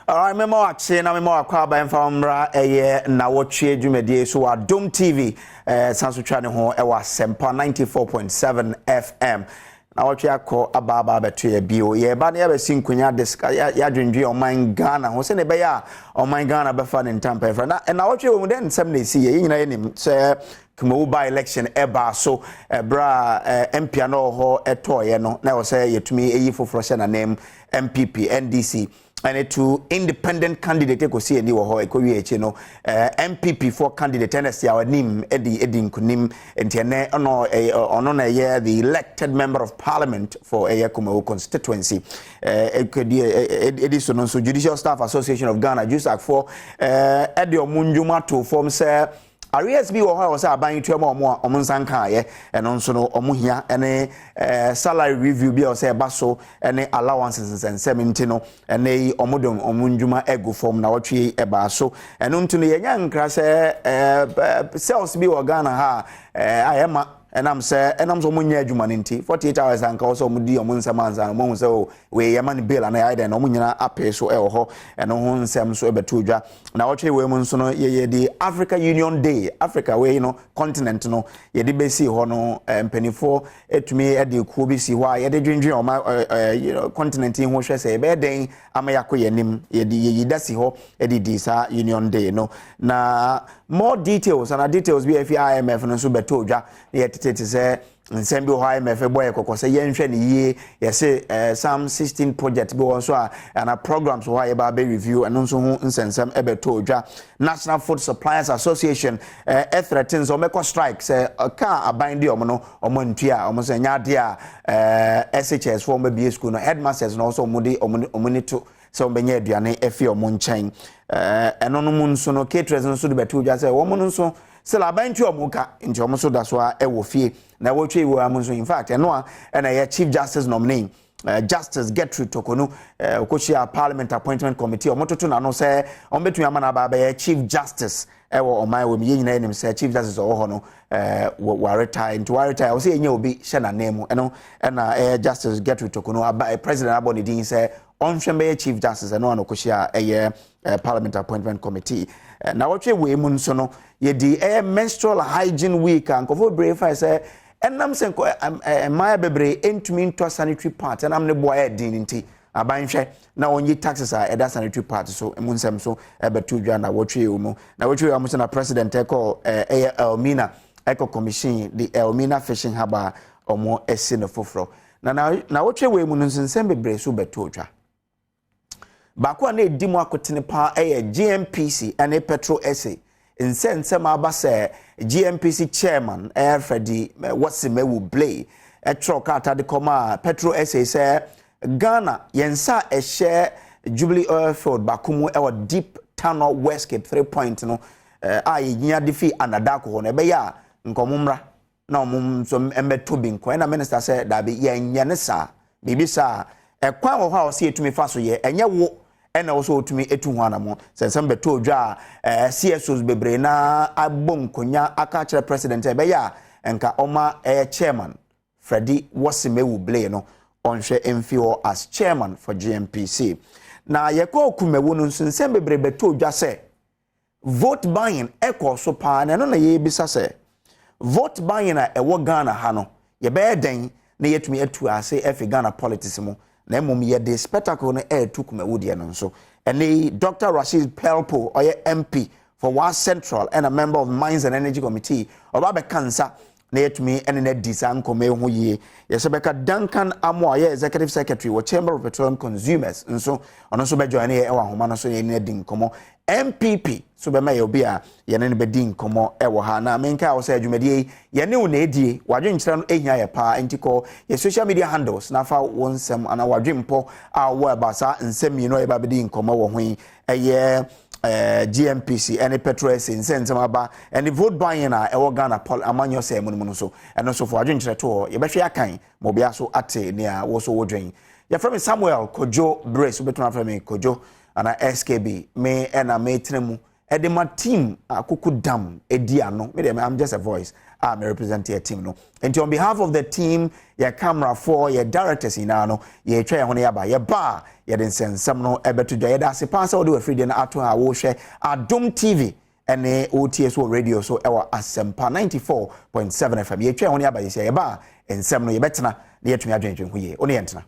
Alright, mema wakye na mema wakɔ aba mfa mmra ɛyɛ nawɔtwe dwumadie so wɔ Adom TV, san so twa ne ho ɛwɔ Asɛmpa 94.7 FM. Nawɔtwe akɔ aba aba abɛto yɛ bio. Yɛba ne yɛbɛsi nkonnwa deska yɛadwendwe ɔman Ghana ho sɛne ɛbɛyɛ a ɔman Ghana bɛfa ne ntampɛmfra. Na nawɔtwe wɔ mu dɛ nsɛm na ɛsi yɛ yɛn nyinaa yɛnim sɛ Kumawu by election ɛbaa so ɛberɛ a MP a na ɔwɔ hɔ ɛtɔɔyɛ no, na ɛwɔ sɛ yɛtumi ɛyi foforɔ hyɛ n'anan. NPP, NDC ɛne two independent candidate kɔsi ani wɔ hɔ. Ɛkɔwie akyi no, NPP foɔ candidate ɛna si anim ɛdi ɛdi nkunim, nti ɛnɛ ɔno ɛyɛ ɔno na ɛyɛ the elected member of parliament for ɛyɛ Kumawu constituency. Ɛkɔdi ɛdi so no nso, Judicial Staff Association of Ghana, JUSAG foɔ, ɛde ɔmo ndwuma to fam sɛ arrears bi wɔ hɔ a wɔ sɛ aban tua ma ɔmo a ɔmo nsa nkaayɛ. Ɛno nso no ɔmo hia ɛne salary review bi a ɔsɛ ɛba so ɛne allowances nsɛnsɛm, nti no ɛnɛ yi ɔmo de ɔmo ndwuma ɛgu fam na wɔtwe ɛbaa so. Ɛno nti no yɛnya nkra sɛ cells bi wɔ Ghana ha a ɛyɛ ma ɛnam sɛ ɔmo nyɛ adwuma no nti 48 hours anka wɔ sɛ ɔmo di ɔmo nsɛm ansa na ɔmo hu sɛ o wei yɛma no bail ana yɛayɛ dɛn na ɔmo nyinaa apee so ɛwɔ hɔ. Ɛno ho nsɛm nso ɛbɛto dwa. Na wɔtwe wei mu nso no, yɛyɛ di Africa Union Day. Africa wei no, continent no yɛde bɛsi hɔ no, mpanimfoɔ etumi ɛde kuo bi si hɔ a yɛde dwendwen ɔma ɛɛ ɛɛ continent yi ho hwɛ sɛ yɛbɛyɛ dɛn ama yɛakɔ yɛn anim. Yɛde yɛyi da si hɔ ɛde di saa Union Day no. Na more details ana details bi a efi IMF no nso bɛtɔ dwa na yɛtete te sɛ nsɛm bi wɔ hɔ IMF bɔ yɛ kɔkɔ sɛ yɛnhwɛ ne yie. Yɛsɛ some 16 project bi wɔ nso a ana programs wɔ hɔ a yɛba abɛ review. Ɛno nso ho nsɛnsɛm ɛbɛtɔ dwa. National Food Suppliers Association ɛthreaten sɛ ɔmɛkɔ strike sɛ kaa aban di ɔmo no ɔmo ntua. Ɔmo sɛ nyɛ adeɛ a SHS foɔ ɔmo bɛbie school no, headmasters no ɔsɛ ɔmo de ɔmo ni to sɛ ɔmo bɛnya aduane ɛfi ɔmo nkyɛn. Ɛno no mu nso no, caterers nso de bɛto dwa sɛ wɔn no nso sɛ aban ntua ɔmo ka nti ɔmo nso da so a ɛwɔ fie na wɔtwe iwo amu nso. In fact, ɛno a ɛna ɛyɛ Chief Justice nominee, Justice Gertrude Torkornoo, ɔkɔhyia Parliament Appointment Committee. Ɔmo toto n'ano sɛ ɔmo bɛtumi ama n'aba abɛyɛ Chief Justice ɛwɔ ɔman wɔ mu. Yɛn nyinaa anim sɛ Chief Justice ɔwɔ hɔ no wɔaretire, nti wɔaretire ɔsɛ yɛnyɛ obi hyɛ n'anan mu. Ɛno ɛna ɛyɛ Justice Gertrude Torkornoo aba President abɔ ne din sɛ ɔnhwɛ bɛyɛ Chief Justice. Ɛno ano kɔhyia ɛyɛ Parliament Appointment Committee. Na wɔtwe wei mu nso no, yɛdi ɛyɛ Menstrual Hygiene Week a nkɔfoɔ bebree fa sɛ ɛnam sɛ mmaa bebree ntumi ntɔ sanitary pad, ɛnam ne boa yɛ den nti aban hwɛ na wɔnyi taxes a ɛda sanitary pad so mu nsɛm so ɛbɛto dwa. Na wɔtwe wɔ mu na wɔtwe wɔ mu sɛ na President ɛkɔ ɛyɛ Elmina ɛkɔ commission the Elmina Fishing Harbour a wɔn asi no foforɔ. Na wɔtwe wɔ mu no nso, nsɛm bebree so bɛto dwa. Baako a na edi mu akotene paa ɛyɛ GNPC ɛne Petro SA nsɛnsɛm aba sɛ GNPC chairman ɛyɛ Freddie Worsemao Blay ɛtwerɛ krataa de kɔma Petro SA sɛ Ghana yɛn nsa a ɛhyɛ Jubilee Oil Field baako mu ɛwɔ Deep Tunnel West Cape Three Point no a yɛnyia de fi Anadarko hɔ no, ɛbɛyɛ a nkɔmɔ mmra na ɔmo nso mmɛtɔ bi nkɔ. Ɛna minister sɛ daabi, yɛnyɛ ne saa biribi saa. Ɛkwan wɔ hɔ a ɔsɛ yɛtumi fa so yɛ, ɛnyɛ wo ɛna wɔ sɛ wɔtumi etu ho anamo sɛ nsɛm bɛtɔ odwa a CSOs bebree na abɔ nkonnwa aka akyerɛ President ɛbɛyɛ a nka ɔma ɛyɛ chairman Freddie Worsemao Blay no ɔnhwɛ mfi hɔ as chairman for GNPC. Na yɛkɔ Kumawu no nso, nsɛm bebree bɛtɔ odwa sɛ vote buying ɛkɔ so paa. Na ɛno na yɛrebisa sɛ vote buying a ɛwɔ Ghana ha no, yɛbɛyɛ dɛn na yɛtumi atu ase afi Ghana politics mu? Na mmom yɛde spectacle no ɛretu Kumawu deɛ no nso. Ɛne Dr Rashid Pelpuo, ɔyɛ MP for Wa Central ɛna member of Mines and Energy Committee, ɔba abɛka nsa na yɛtumi ɛne no adi saa nkɔmmɔ yi ho yie. Yɛsɛ bɛka Duncan Amoah, ɔyɛ executive secretary wɔ Chamber of Petroleum Consumers nso, ɔno nso bɛjoin ne yɛ ɛwɔ ahoma no so yɛne no adi nkɔmmɔ. NPP so bɛma yɛ obi a yɛne no bɛdi nkɔmmɔ ɛwɔ ha. Na menka wɔ sɛ adwumadie yi yɛne wo na ɛdie, wadwenkyerɛ no ɛhia yɛ paa, nti kɔ yɛ social media handles na fa wo nsɛm anaa wadwempɔ a wɔ ɛba saa nsɛm mmienu a yɛba bɛdi nkɔmmɔ wɔ ho yi, ɛyɛ GNPC ɛne Petro SA nsɛnsɛm aba ɛne vote buying a ɛwɔ Ghana pol amanyɔ sɛ mu no mu no so. Ɛno nso fo adwenkyerɛ to hɔ, yɛbɛhwɛ akan ma obiara so ate nea wɔ so wodwen. Yɛfrɛ me Samuel Kojo Brace, wobɛtumi afrɛ me Kojo ana SKB. Me ɛna metena mu ɛde ma team akoko dam edi ano. Me deɛ, I'm just a voice. A me represent yɛ team no. Nti on behalf of the team, yɛ camerafoɔ, yɛ directors nyinaa no, yɛtwa yɛn ho no, yɛaba. Yɛba a, yɛde nsɛnsɛm no ɛbɛto dwa. Yɛda ase paa sɛ wode wafidie no ato a wɔrehwɛ Adom TV ɛne wɔtie so wɔ radio so ɛwɔ Asɛmpa 94.7 FM. Yɛtwa yɛn ho no yɛaba. Yɛsi yɛba a, nsɛm no yɛbɛtena na yɛtumi adwendwen ho yie. Wo ne yɛntena.